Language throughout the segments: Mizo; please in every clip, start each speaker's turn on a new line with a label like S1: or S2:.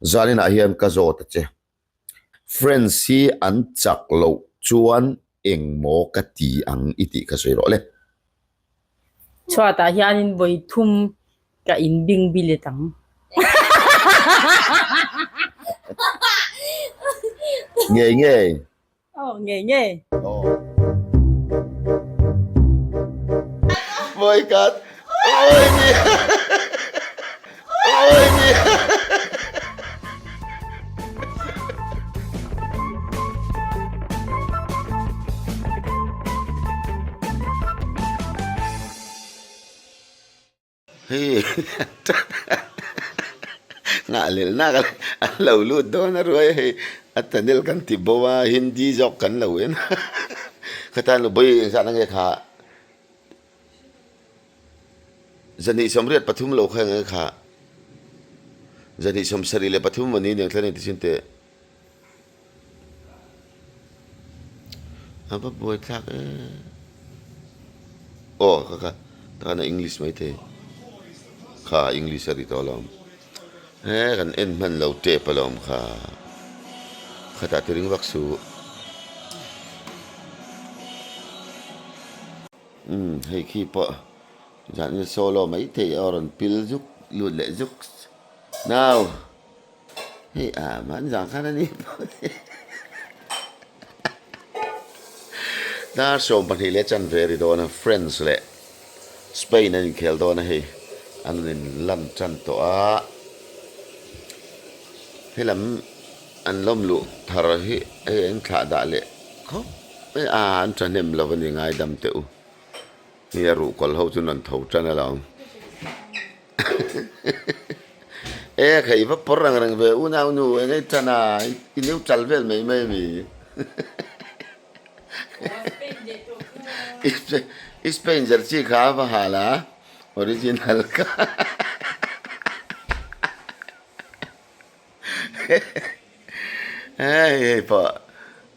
S1: Zaninah hian ka zawt a che. Friends hi an chak loh chuan eng maw ka ti ang i tih kha sawi rawh le.
S2: Chhuatah hianin vawi thum ka inbing bilet ang.
S1: Ngei ngei.
S2: Aw ngei ngei.
S1: Aw. Vawi khat. Vawi hnih. Vawi hnih. Hei nghah lel nak an lo lut dawn a ruai hei a channel kan ti bo a hindi zawk kan lo en a khatan lu bawi engzah na nge kha zahnih 83 lo kha eng nge kha 273 mawni aniang thlan engti chin teh. A va buai thlak e aw kha kha takhan a english maithei kha english a ri tawh alawm he kan en hman lo tep alawm kha khatah te ring vak suh umm hei khi pawh zan solo maithei a rawn pil zuk lut leh zuk nau. Hei a man zang khan a ni Dar 12 leh chanve a ri dawn a, France leh Spain an inkhel dawn a hei, an rawn in lan tan tawh a, helam an lawm luh thar hi hei an thlah dah leh khawp mai a, an thahnem lo a ni ngaidam teh u, hei a ruhkawl ho chu an rawn tho tan alawm. E kha i va pawr reng reng ve unau nu eng ei tan a i neu chal vel mai mai ami i Spain jersey kha a va hal a original kha hei hei pawh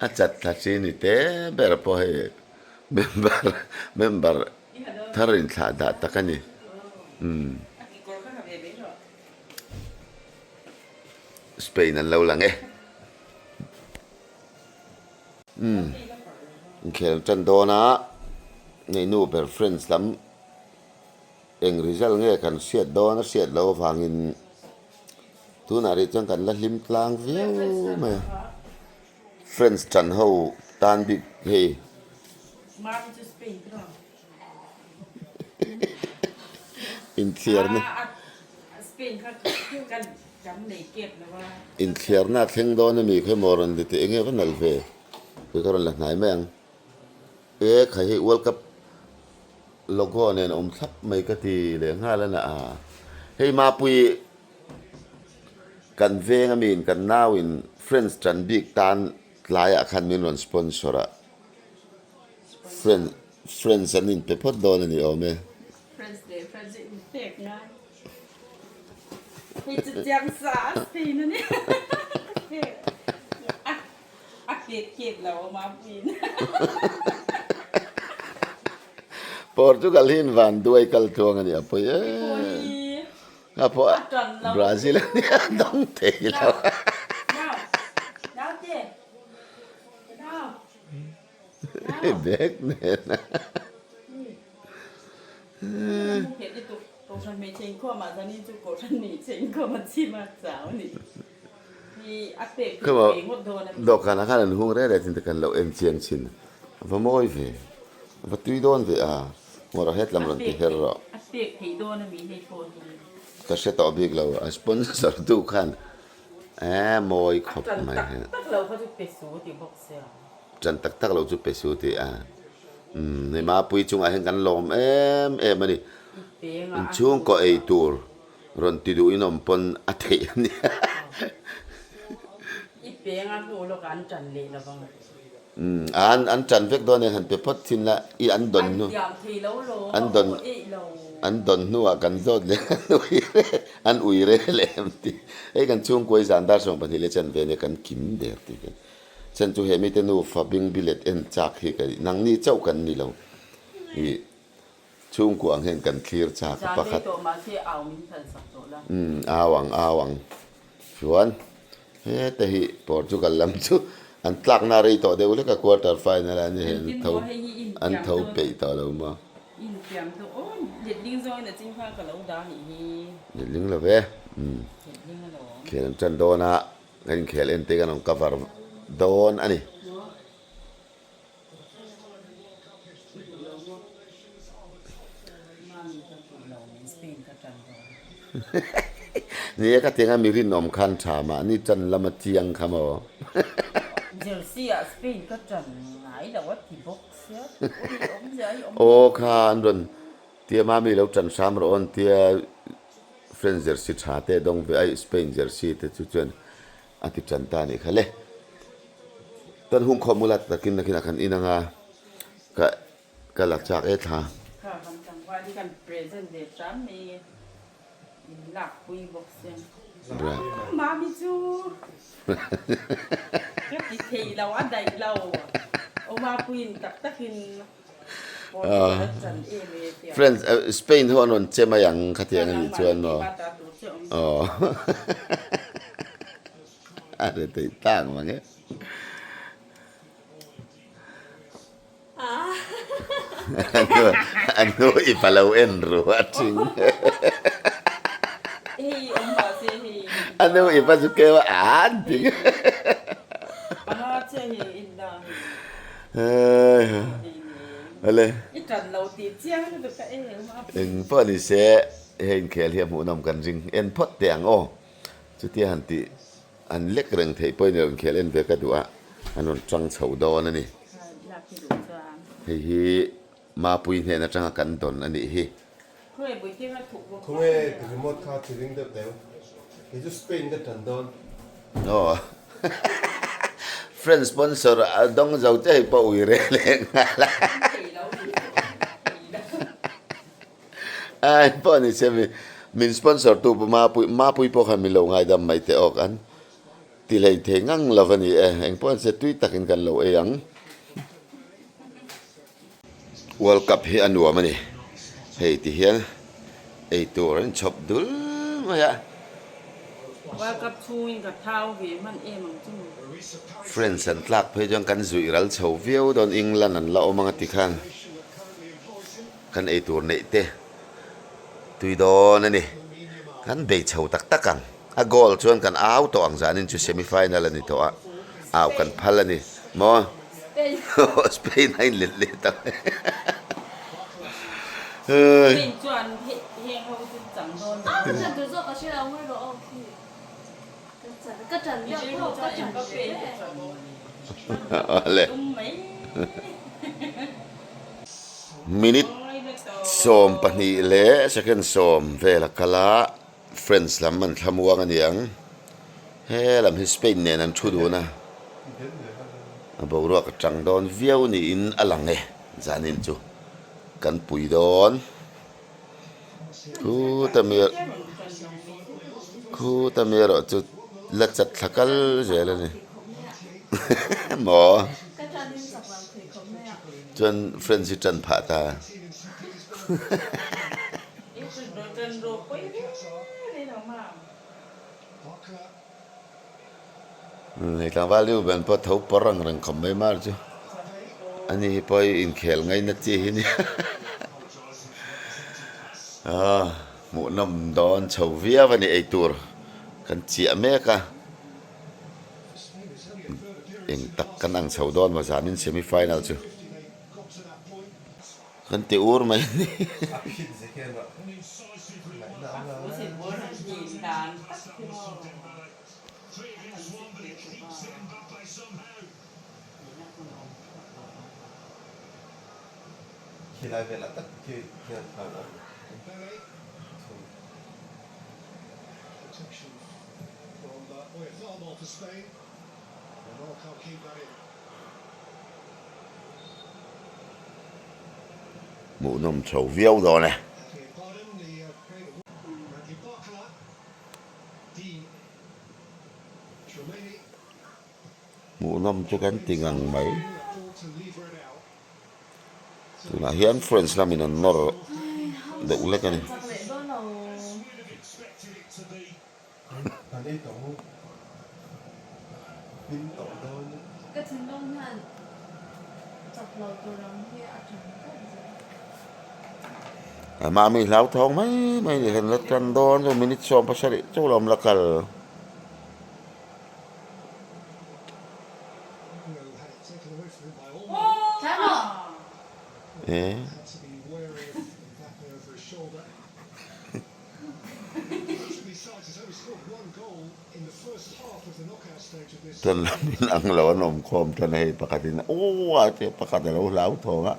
S1: a chat thla chi ni te ber pawh hei member member thar inthlah dah tak a ni umm Spain an lo lang e umm inkhel tan dawn a neihnu ber friends lam eng result nge kan hriat dawn a hriat loh avangin tunah rih chuan kan la hlim tlang viau mai a friends tan ho tan bik hei Inthiarna Inthiarna a thleng dawn ami khawi maw rawn ti teh enge va nalh ve kei ka rawn la hnai mai ang e kha hi world cup logo nen awm thlap mai ka ti leh nghal a na a hei mapui kan veng ami in kan nau in friends tan bik tan tlaiah khan min rawn sponsor a. Friend friends an inpe phawt dawn a ni awm e.
S2: Friends leh friends hi inpek ngai. Hei chu chiang sa a Spain a ni. A a pek kep lo awm a puiin.
S1: Portugal hi in van duai kal tluang a ni a pawi em. Kha pawh Brazil a nia dawng thei lo.
S2: Naute. Nau.
S1: Bag nen a. Dawhkanah khan an hung reng reng thin te kan lo en chiang thin a va mawi ve a va tui dawn ve a ngawrh het lam rawn ti her rawh ka hre tawh bik lo a sponsor tu khan e mawi khawp mai Ṭan tak tak lo chu pe su tih a umm hei Mapui chungah hian kan lawm em em a ni. Inchhungkaw ei tur rawn ti duh in awm pawn a theih a nia. Umm an an ṭan vek dawn e han pe phawt thin la i an dawn hnu an dawn an dawn hnuah kan zawt leh an ui rel an ui rel em tih hei kan chhungkuai zan dar 12 leh chanve nia kan kim der tih hian. Chen chu he mite nufa bing bilet en chak hi ka nangni chauh kan ni lo i chhungkua ang hian kan thlir chak a pakhat. Umm au ang au ang. Chuan heta hi Portugal lam chu an tlakna rei tawh deuh lek a quarter final ah nia hei an tho an tho peih tawh lo maw. Letling lo ve umm khel an tan dawn a kan inkhel en te kan rawn cover dawn a ni. Ni e ka tiang a mi rinawm khan tha mahni chan lama chiang kha maw. Aw kha an rawn tia mami lo tan hram rawh aw an tia French jersey tha te dawng ve a Spain jersey te chu chuan a ti tan ta a nih kha le. Kan hung khawm ula takin nakin a kan in anga ka ka la chak e thla.
S2: Kha kan tlangval hi kan present ve hram mai in lak pui bawk sia. Mami chu ka ti thei lo a daih lo awma puiin tak takin Portugal a chan em e tia.
S1: Friends Spain ho an rawn che mai ang khatiang a nih chuan maw. Aw. A re theih tak mang e. A nu i pa lo en ru a thing. A nu i pa chu keu a an thing. Eng pawh ni se hei inkhel hi a hmuhnawm kan ring en phawt teh ang aw. Chutia han tih an lek reng theih pawhin i rawn khel en ve ka duh a, an rawn tang chho dawn a ni. Hei hi Mapui hnen atanga kan dawn a nih hi.
S3: Khawnge remote kha chi ring deuh deuh. Kei chu Spain ka tan dawn.
S1: Aw. Friend sponsor a dawng zo che hei pawh ui reh leh nghal a. Ai pawh ni se mi min sponsor tu pawh Mapui Mapui pawh khan min lo ngaidam mai teh awk an ti hlei thei ngang lo a ni e eng pawh an se tui takin kan lo ei ang. World Cup hi a nuam a ni hei ti hian ei tur an chhawp dul mai a.
S2: World Cup chhungin ka thau ve hman em ang chu.
S1: France an tlak phei chuan kan zuih ral chho viau dawn England an la awm ang a ti khan. Kan ei tur neih te tui dawn a ni. Kan bei chho tak tak ang. A goal chuan kan au tawh ang zanin chu semi final a ni tawh a, au kan phal a ni maw? Spain a inlet leh tak.
S2: Spain chuan heng ho chu chang dawn lo.
S1: Awle. Minute 12 leh second 10 vel a kal a, France lam an thlamuang a niang. He lam hi Spain nen an thu dun a, a boruak a tang dawn viau niin a lang e, zanin chu kan pui dawn. Khuta mi khuta mi erawh chu la chat thla kal zel a ni maw chuan friends hi tan phah ta. Hei tlangval deuh ben pawh tho pawr ang reng khawp mai mar chu ani hi pawh hi inkhel ngaina chi hi nia ah hmuhnawm dawn chho viau a ni eitur kan chiah mek a eng tak kan ang chho dawn maw zanin semi final chu kan ti ur mai a ni. Hmuhnawm chho viau dawn e. Hmuhnawm chu kan ti ngang mai. Tunah hian French lamin an nawr deuh lek a ni.
S3: Hmin tawh dawn e.
S4: Ka thinlung hian chak lo tur ang hi a ṭan daih zel.
S1: Mami hlauthawng mai mai ni hian la tan dawn chu minute 17 chu lawm la kal. Chuan lam in ang lo an awm khawm tan a hei pakhat in aw a tia pakhat a lo hlau thawng a.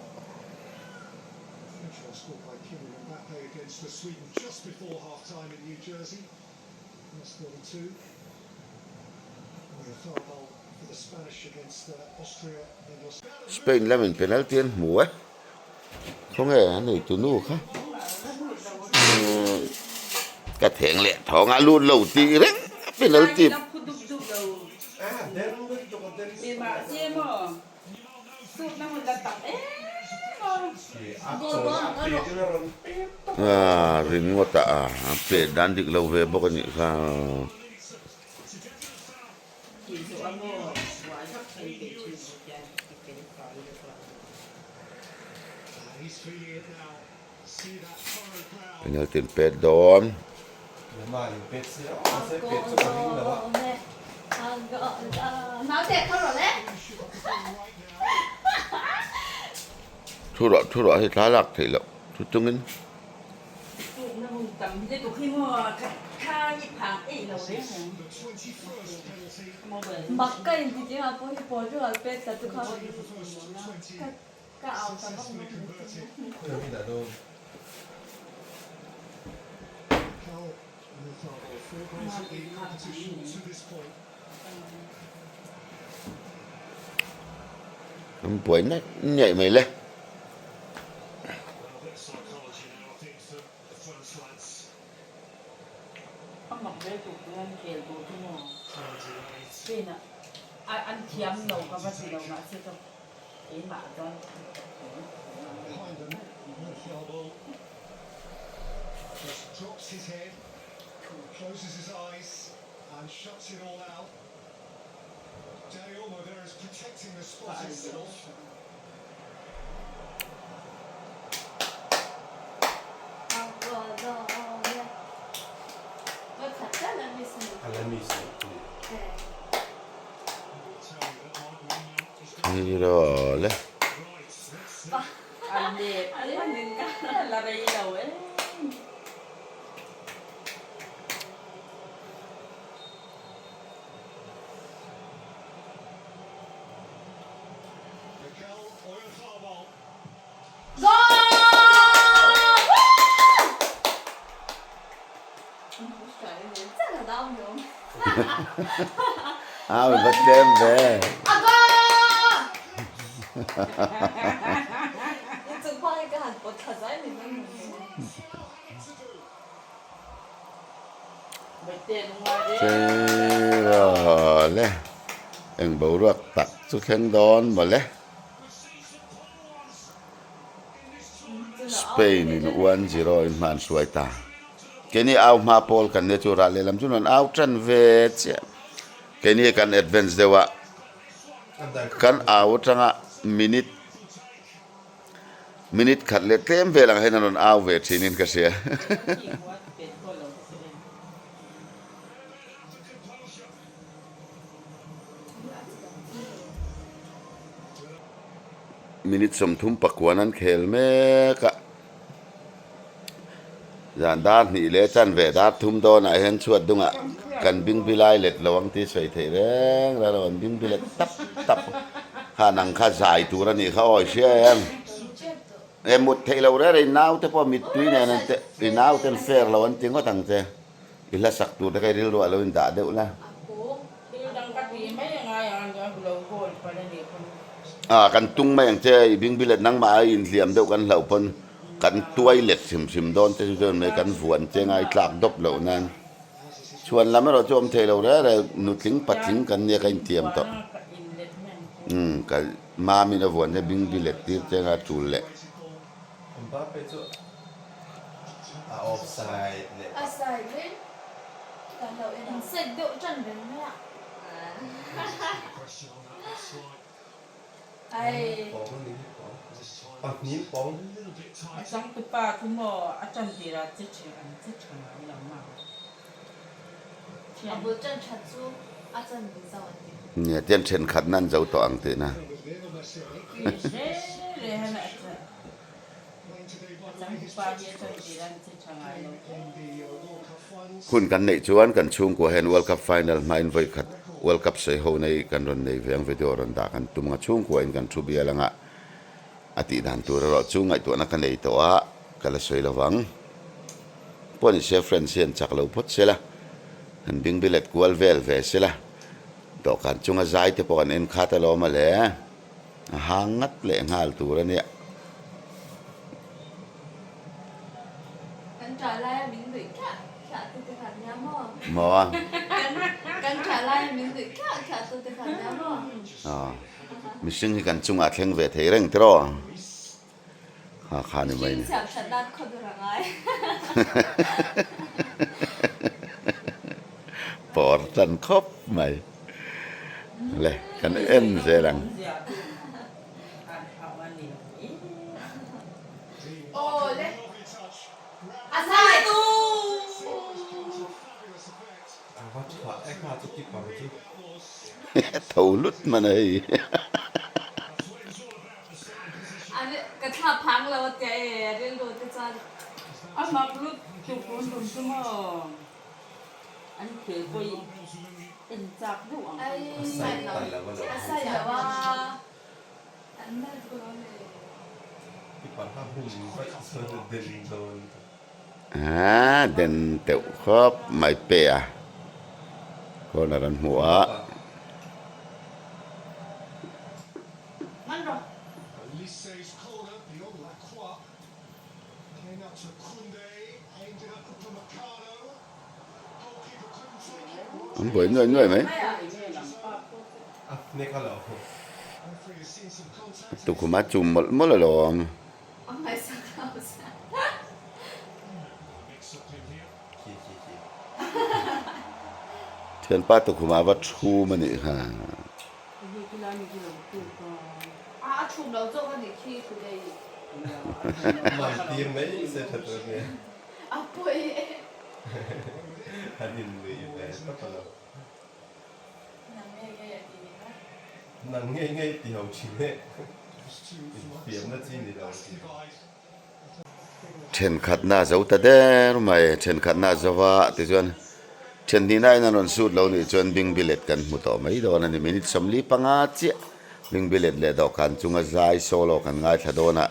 S1: Spain lamin penalty an hmu e. Khawnge a neitu nu kha ka theng leh thawng a lut lo tih reng penalty. Aaa ringawt a a peh dan dik lo ve bawk a nih kha. Penalty an pet dawn. Thu rawh thu rawh hei thla lak theih loh thu chungin. An buai naih naih mai le. Hero le. A va tlem ve. Hero le. Eng boruak tak chu thleng dawn mawle. Spain in 1-0 in hman hruai ta. Keini au hma pawl kan nia chu rah lehlam chu an au tan ve chiah. Keini kan advance deuh a, kan au atanga minute minute khat leh tlem vel ang hian an rawn au ve thin in ka hria. Minute 34 an khel mek a, zan dar hnih leh chanve dar thum dawnah hian chhuat dungah kan bingbi lai let lo ang tih sawi theih reng reng lo, an bingbi let tap tap kha nang kha zai tur a nih kha awi hria em? E mut theih lo reng reng i naute pawh mittui nen an i naute an fair lo an ti ngawt ang che. I hla sak tur te kha i rilru ah lo in dah deuh la. Ah kan tung mai ang che, i bing bilet nangmah a inhliam deuh kan hlauh pawn kan tuai let hrim hrim dawn che chu chuan mai kan vuan che ngai tlak dawp loh nan. Chhuan lam erawh chu awm thei lo reng reng, nutling patling kan nia ka intiam tawh. Umm ka mamin a vuan che bing bilet tir che anga tul leh.
S3: Mbappe chu a offside leh
S4: A side in kan lo en ang. Set deuh tan reng mai a.
S3: Pawng a ni hi pawng. Pahnih pawng.
S2: A changtupa chu maw a tan tirah che tha an che tha ngai lo ma.
S4: A bul tan that chu a chan ve zau an ti.
S1: Nia tian thenkhat nan zo tawh ang tihna. Hun kan neih chuan kan chhungkua hian World Cup final hmain vawi khat World Cup sawi ho nei kan rawn nei ve ang video rawn dah kan tum ang a chhungkua in kan thu bial anga a tih dan tur erawh chu ngaihtuahna ka nei tawh a ka la sawi lo vang. Pawh ni se friends hian chak lo phawt se la han bingbilet kual vel ve se la dawhkan chunga zai te pawh kan en khat alawm a le. A hang ngat leh nghal tur a nia.
S4: Kan tah laia min nuih khiah khiah tu te khan nia maw?
S1: Maw?
S4: Kan tah laia min nuih khiah khiah tu te khan nia maw?
S1: Aw, mihring hi kan chungah thleng ve thei reng tiraw? Kha kha ni mai ni.
S4: Mihring siam that nan khaw dur a ngai.
S1: Pawr tan khawp mai. Le kan en zel ang. Tho lut hman a hei.
S4: Ka thla phang lo a tia e rilru te chuan.
S2: A mak lut tuk run run chu maw. An khel pawh i en chak deuh ang.
S3: A side ta lo a lo.
S4: A side lo a. An nal ko lo le.
S3: I parha hmun vaih chuan a den dawn.
S1: Aa den teuh khawp mai pe a corner an hmu a. An buai nuai nuai mai. Tukhum a chum mawlh mawlh alawm. Thianpa tukhum a va chhum a nih kha. Thenkhatna a zo ta der mai, thenkhatna a zo va tichuan thenhnihna in an rawn sut lo nih chuan bingbilet kan hmu tawh mai dawn a ni. Minute 45 chiah bingbilet leh dawhkan chunga zai solo kan ngaithla dawn a,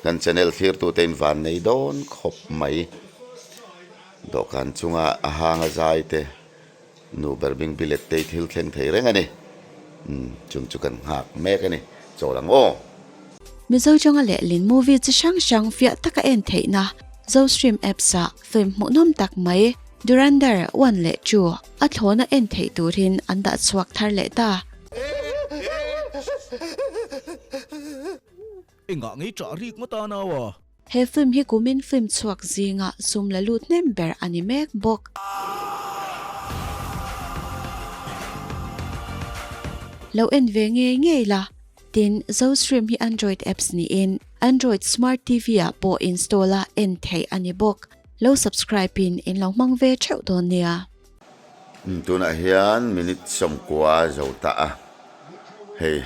S1: kan channel thlirtute in van nei dawn khawp mai. Dawhkan chunga a hanga zai te Nu ber bing bilet te i thil thleng thei reng a ni. Umm, chung chu kan nghak mek a ni. Chawl ang aw.
S5: Mizo Changa lehlin movie chi hrang hrang fiah taka en theihna Zostream apps ah film hmuhnawm tak mai Durandar one leh two a thlawna en theih turin an dah chhuak thar leh ta.
S6: Engah ngei ṭah rik ngawt a nau a?
S5: He film hi kumin film chhuak zinga sum la lut hnem ber a ni mek bawk. Lo en ve ngei ngei la. Tin, Zostream hi Android apps niin Android Smart TV ah pawh install a en theih a ni bawk. Lo subscribe in in lo hmang ve theuh dawn nia.
S1: Tunah hian minute 90 a zo ta a, hei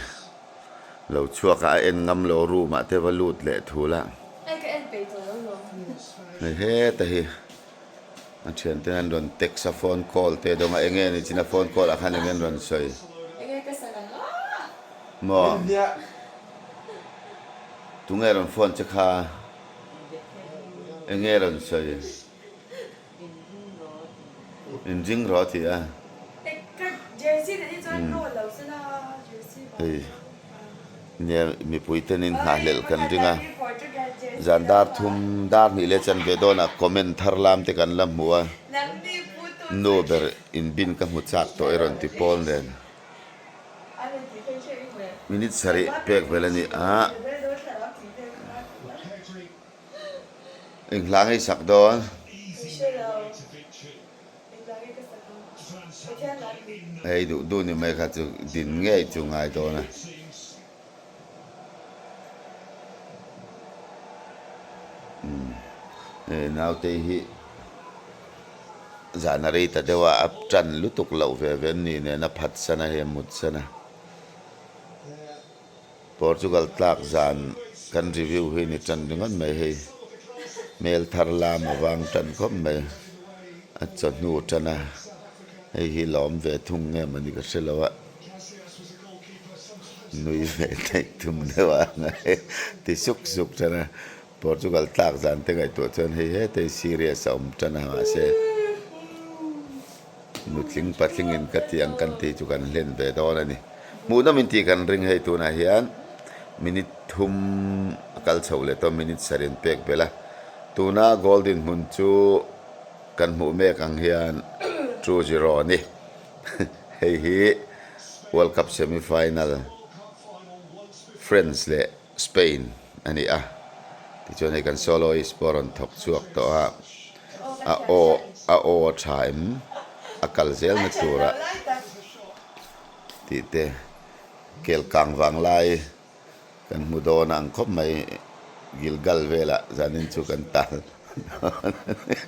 S1: lo chhuak a a en ngam lo room ah te va lut leh thul a. Hei heta hi a thiante hian rawn text a phone call te dawng a enge ni chin a phone call ah khan enge an rawn sawi maw tunge rawn phone che kha enge rawn sawi. Inring rawh a ti a. Hei nia mipui ten in nghahhlelh kan ring a, zan dar thum dar hnih leh chanve dawnah comment thar lam te kan la hmu a, nu ber inbin ka hmu chak tawh i rawn ti pawl nen. Minute sarih pek vel a ni a. Eng hla ngei sak dawn? Hei duh duh ni mai kha chu din ngei chu ngai dawn a. Umm hei naute hi zan a rei ta deuh a, a tan lutuk loh ve ve an nih nen a phat san a hei a mut san a. Portugal tlak zan kan review hi ni tan ringawt mai hei. Hmel thar lam a vang tan khawp mai. A chawhnu tan a, hei hi lawm ve thung nge mawni ka hre lo a. Nui ve theih thum deuh a ngai ti suk suk tan a. Portugal tlak zan te ngaihtuah chuan hei hetei serious a awm tan a mahse Nutling patlingin ka tih ang kan tih chu kan hlen ve dawn a ni. Hmuhnawm in tih kan ring hei tunah hian minute thum a kal chho leh tawh minute sarih an pek belh a. Tuna goal dinhmun chu kan hmuh mek ang hian 2-0 a ni. Hei hi World Cup semi final France leh Spain a ni a. Tichuan hei kan soloist pawh a rawn thawk chhuak tawh a. A aw a aw a tha em? A kal zel na tura tih te kel kang vang lai kan hmu dawn a ang khawp mai. Gilgal velah zanin chu kan tal dawn a ni.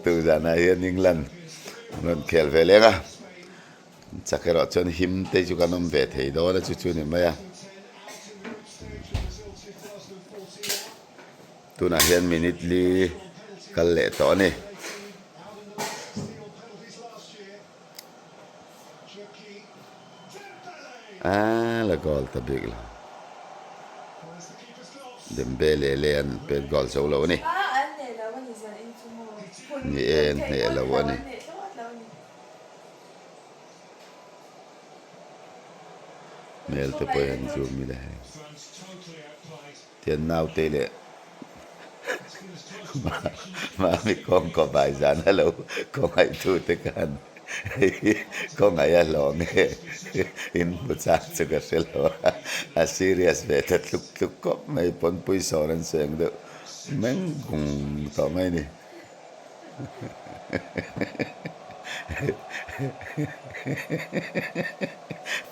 S1: Tu zanah hian England an rawn khel ve leng a, chak erawh chuan him te chu kan awm ve thei dawn a chu chu ni mai a. Tunah hian minute li kal leh tawh a ni. A la goal ta bik lo. Dembele le an pet goal zo lo a ni. Ni e an hneh lo a ni. Hmel te pawh hi an zoom ila hei. Tian naute leh Mami kawngkaw vai zan a lo khawngaih te khan hei khawngaih a hlawh nge in hmu chak chu ka hre lo a, a serious ve ta tluk tluk khawp mai pawnpui sawn an seng deuh meng gung tawh mai a ni.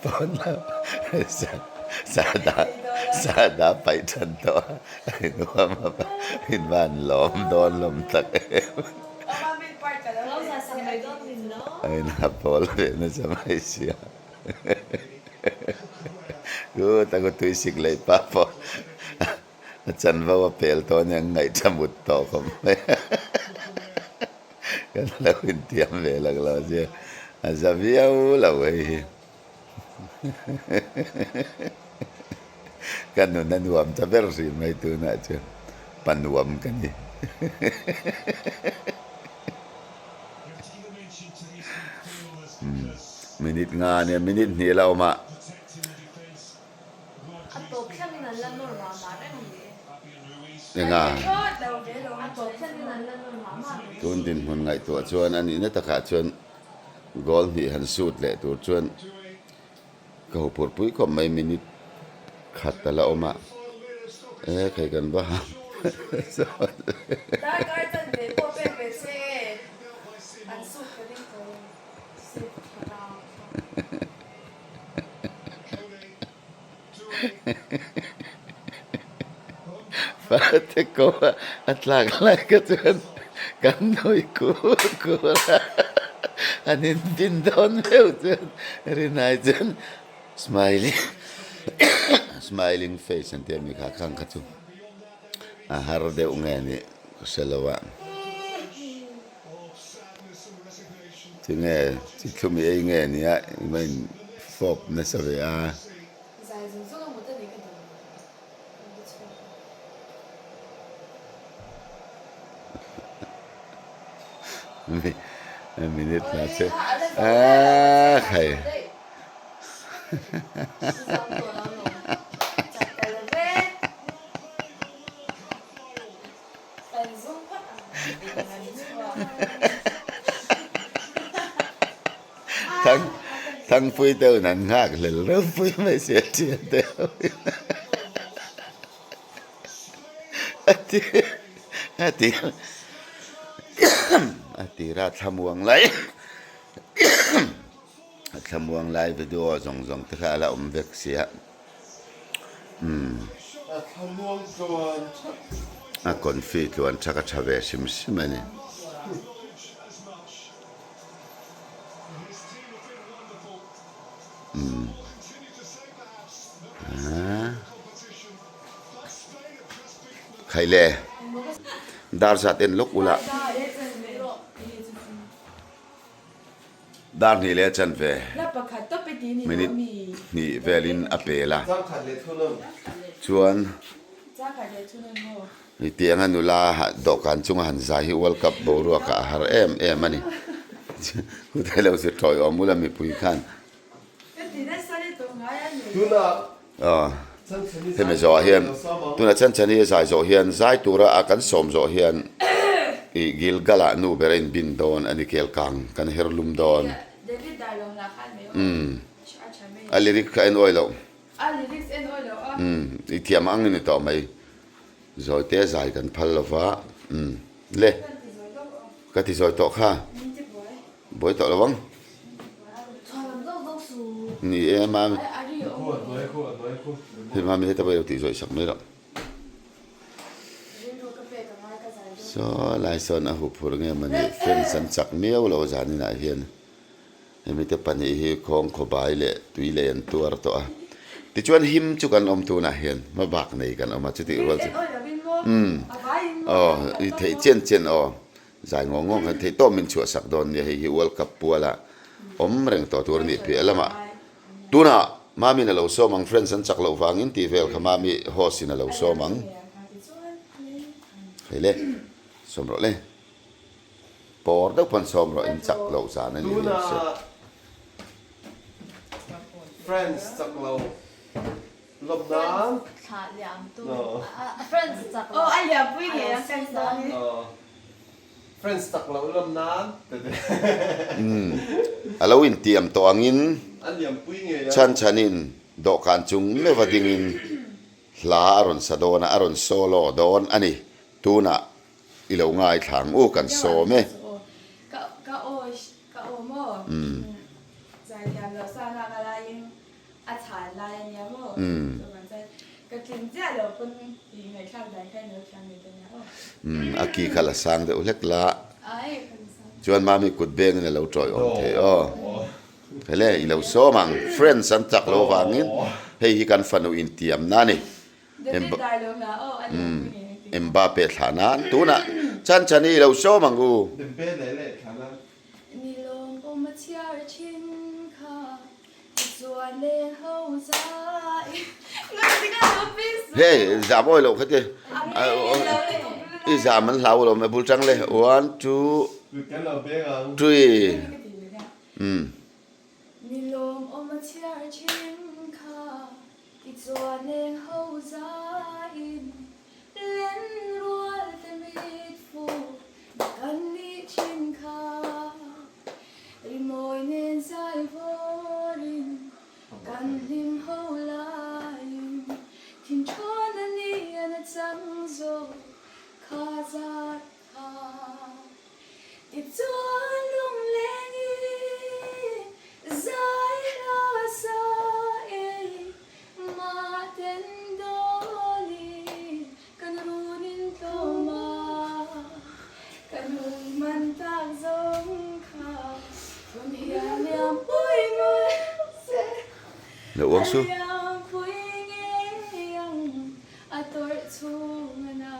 S1: Pawn lam sahdah paih than tawh a nuam a invan lawm dawn lawm tak em a inha pawl ve nasa mai sia Good a ku tuisik leh pa pawh. A chanvo a pel tawh ania an ngaih tha mut tawh khawp mai a, kan lo intiam ve lak lo zia a za viau lo hei hi ka nun a nuam ta ber hrih mai tunah chuan pa nuam ka ni. Minute nga ania minute hnih la awm a.
S4: A tawp thlengin an la nawr mah mah reng a ni e.
S1: Enga?
S4: A tawp thlengin an la nawr mah mah reng.
S1: Tun dinhmun ngaihtuah chuan a nihna takah chuan goal hnih han shoot leh tur chuan ka huphurh pui khawp mai minute khat a la awm a, e khai kan va han zawt ve.
S4: Darkar chanve pawh pek ve se e, an shoot ka ring tawh e, save tha rang thlak.
S1: Fate ko a tlak lai kha chuan kan nui kur kur a, an inbin dawn deuh chuan rinai chuan smiling smiling face an tih a mi kha khang kha chu a har deuh nge nih ka hre lo a. Tinge chi thlumi ei nge nia i va in fawp nasa ve a.
S4: Zai zung zung a mut a ni ka duh lo ka ti chhuak a.
S1: Minute la che a khai. Thangpui deuhin an nghak hlel ropui mai sia ṭhian deuhin a ti. Heti a tira thlamuang lai a thlamuang lai video zawng zawng te kha a la awm vek sia umm
S3: A thlamuang tluan thak.
S1: A confi tluan thak a tha ve hrim hrim a ni. Umm aaa. Khai le dar zat en lawk ula dar hnih leh chan ve minute hnih velin a pel a chuan tianga nula dawhkan chunga han zai hi world cup boruak ah a har em em a ni chutai lo chu tawiawm ula mipui khan. Hemi zawhah hian tuna Chanchani a zai zawh hian zai tura a kan sawm zawh hian ih Gilgal-ah nu ber a inbin dawn a ni kel kang kan her lum dawn. Umm a lyric kha en awi loh. Umm i thiam ang i ni tawh mai. Zawite zai kan phal lo va umm le ka ti zawi tawh kha. Buai tawh lo ang. Ni e mami. Hei mami heta pawh i lo tih zawih sak mai loh. Saw lai sawn a hup hur nge mawni fans an chak miau lo zaninah hian hemi te pahnih hi khawng khawbai leh tui lei an tuar tawh a. Tichuan him chu kan awm tunah hian hmabak nei kan awm a chutih rual chu umm aw i theih chen chen aw. Zai ngawng ngawng khan theih tawp min chhuah sak dawn nia, hei hi World Cup puala awm reng tawh tur a nih piah lamah tunah Mami'n a lo sawm ang, friends an chak loh vangin tih vel kha Mami host in a lo sawm ang. Hei le, sawm rawh le. Pawr deuh pawn sawm rawh in chak loh zan a ni nia se.
S3: Tunah friends chak lo Lawm nan.
S4: Thla liam tu. Friends chak lo. A liam pui ngei ang kan sawn hi.
S3: Friends chak lo lawm nan.
S1: A lo intiam tawh angin.
S3: A liam pui ngei ang.
S1: Chhan chhanin dawhkan chung meuha dingin hla a rawn sa dawn a, a rawn solo dawn a ni. Tunah i lo ngaithla ang u kan sawm e.
S4: Ka ka aw ka aw maw? Zaithiam loh sa nak a laiin A chhan lai a nia maw? Chuvang chuan ka tlin chiah lo pawn tih ngaihthlak dan kha i lo thiam ve ta nia aw.
S1: Umm a ki kha la sang deuh hlek la.
S4: Ai ka la sang.
S1: Chuan mami kut bengin a lo tawi awm thei aw. Hele i lo sawm ang friends an chak lo vangin hei hi kan fanu intiamna a ni.
S4: David dai lo hna aw a lian pui ngei ang ti.
S1: Mbappe thlah nan tunah chan chani i lo sawm ang u.
S3: Dembele leh thlah nan.
S4: Ni lawm awm a chhiar thin kha.
S1: Hei zam awi loh kha ti i zam an hlau lo mai bul tang le one two three umm.
S4: Rimawi nen zai vawrin kan hlim ho laiin thinṭhawn a ni a na chang zawk kha zat kha. Tichuan lunglengin zai hla sa e mahten dawlin kan runin tlawm a, kan hun hman tak zawng kha hun hian liam pui ngei se,
S1: Lo uang su.
S4: a liam pui ngei ang a tawrh chhung a na.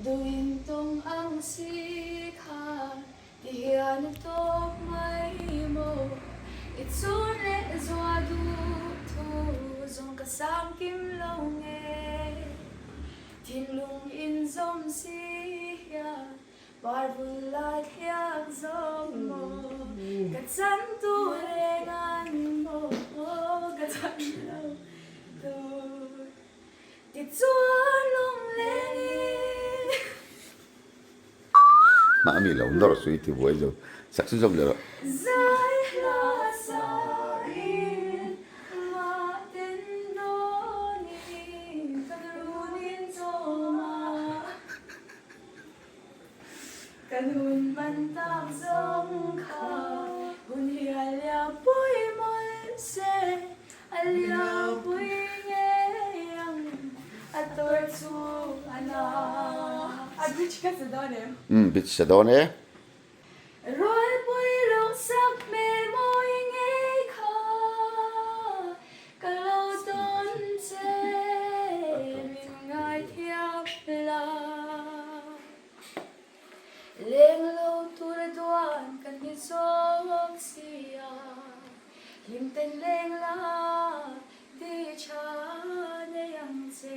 S4: Duhin tawng ang si kha Ti hian a tawp mai maw? I chhun leh zua duh thu zawng ka sang kim lo nge? Thinlung inzawm si hian par vul lai thliak zawk maw? Ka chan tur reng an maw? Ka chan lo tur ti chuan lunglengin.
S1: Mah ami lo nawr chu i ti buai zo sak chu zawm leh rawh.
S4: Zai hla sain mah ten dawnin kan runin chawm a. Kan hun hman tak zawng kha hun hi a liampui mawlh se, a liampui ngei ang a tawr chu a na.
S2: A bridge ka sa dawn em?
S1: Umm bridge sa dawn e.
S4: Rualpui lungsak hmel mawi ngei kha ka lo tawn che min ngaithiam la. Leng lo tur duan kan ni zawk sia, hlim ten leng la ti tha nei ang che.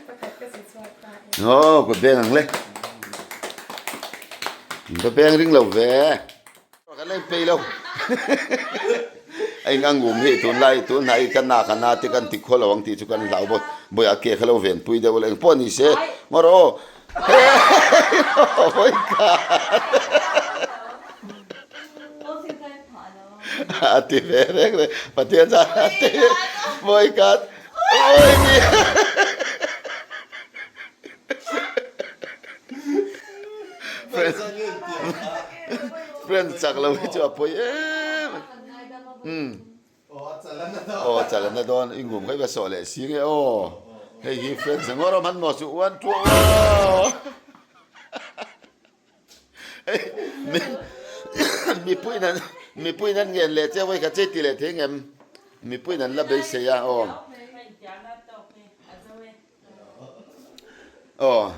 S2: Pakhat ka si chhuak ta e.
S1: Aw, ka beng ang le. Ka beng ring lo ve. Kan la inpei lo. A eng ang um hi tunlai tunhnai hi ka na ka na te kan ti khaw lo ang tih chu kan hlau bawk. Bawi a ke kha lo ven pui deuh la eng pawh ni se. Ngaw rawh aw. Hei ka. A ti ve reng reng. Pathian chuan a ti. Bawi ka. Bawi ni. Friends chak lo hi chu a pawi em umm aw chal an na dawn i ngum kha i va sawh leh si nge aw hei hi friends ang ngawr awm han maw chu uan ṭuah aw mipui nan mipui nan ngen leh che vawi kha che ti leh thei ngem mipui nan la beisei a aw Aw.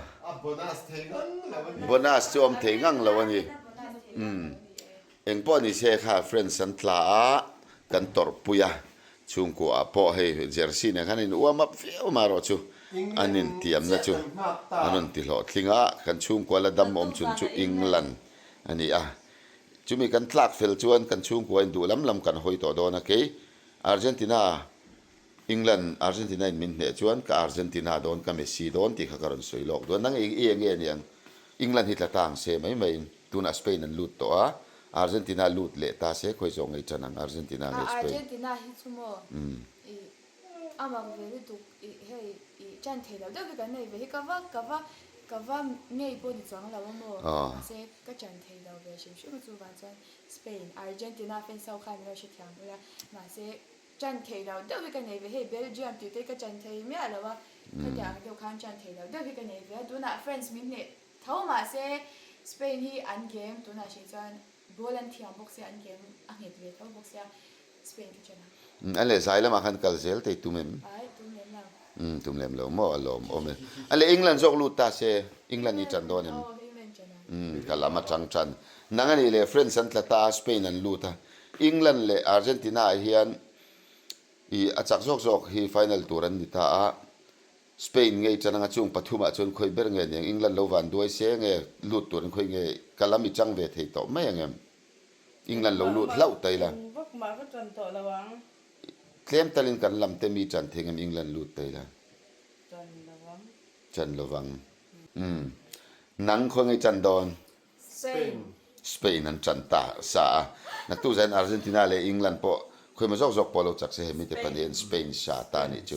S1: Bonus chu awm thei ngang lo a ni. Umm. Eng pawh ni se kha friends an tla a, kan tawrhpui a, chhungkua ah pawh hei jersey nen khan in uam up viau marawh chu an intiamna chu an rawn ti hlawhtling a, kan chhungkua la dam awm chhun chu England a ni a. Chumi kan tlak fel chuan kan chhungkua in duh lam lam kan hawi tawh dawn a, kei Argentina England, Argentina in min hneh chuan ka Argentina dawn ka Messi dawn tih kha ka rawn sawi lawk dawn. Nang i eng nge aniang? England hi tla ta ang se mai mai in tunah Spain an lut tawh a, Argentina lut leh ta se khawi zawk ngei tan ang Argentina nge Spain?
S4: Argentina hi chu maw i a mak ve lutuk i hei i tan thei lo deuh hi kan nei ve hi ka va ka va ka va ngei pawh ni chuang lo a maw mahse ka tan thei lo ve hrim hrim a chuvang chuan Spain, Argentina fans ho khan min lo hrethiam ula mahse Ṭan theih loh deuh hi ka nei ve, hei Belgium tih te hi ka ṭan thei miah lo a, khatiang ang deuh khan ṭan theih loh deuh hi ka nei ve a, tunah France min hneh tho mahse Spain hi an game tunah hrih chuan ball an thiam bawk sia an game a nghet ve tho bawk sia Spain ka ṭan ang.
S1: A leh zai lamah khan kal zel te i tum em?
S4: Ai, tum lem lo.
S1: Umm tum lem lo maw a lawm awm e. A leh England zawk lut ta se England i ṭan dawn em?
S4: Aw England ṭan ang.
S1: Umm ka lam aṭang ṭan. Nang a nih leh France an tla ta a Spain an lut a, England leh Argentina ah hian i a chak zawk zawk hi final tur an ni ta a, Spain ngei tan anga chung pathumah chuan khawi ber nge niang England lo van duai se nge lut tur an khawi nge ka lam i chang ve thei tawh mai ang em? England lo lut hlauh ta ila.
S2: Eng vak mah ka tan tawh lo ang.
S1: Tlem talin kan lam te mi tan thei ngem England lut ta ila.
S2: Tan lo ang.
S1: Tan lo vang. Umm. Nang khawi ngei tan dawn?
S4: Spain.
S1: Spain an ṭan ta sa a, naktuk zain Argentina leh England pawh khawimaw zawk zawk pawh lo chak se hemi te pahnih an Spain sa ta nih chu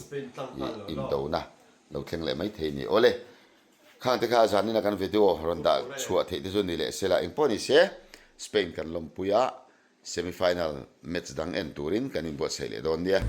S1: i indona lo thleng leh mai thei ni. Awle, khang te kha zanina kan video rawn dah chhuah theih te chu ni leh sela engpawh ni se Spain kan lawmpui a, semi final match dang en turin kan inbuatsaih leh dawn nia.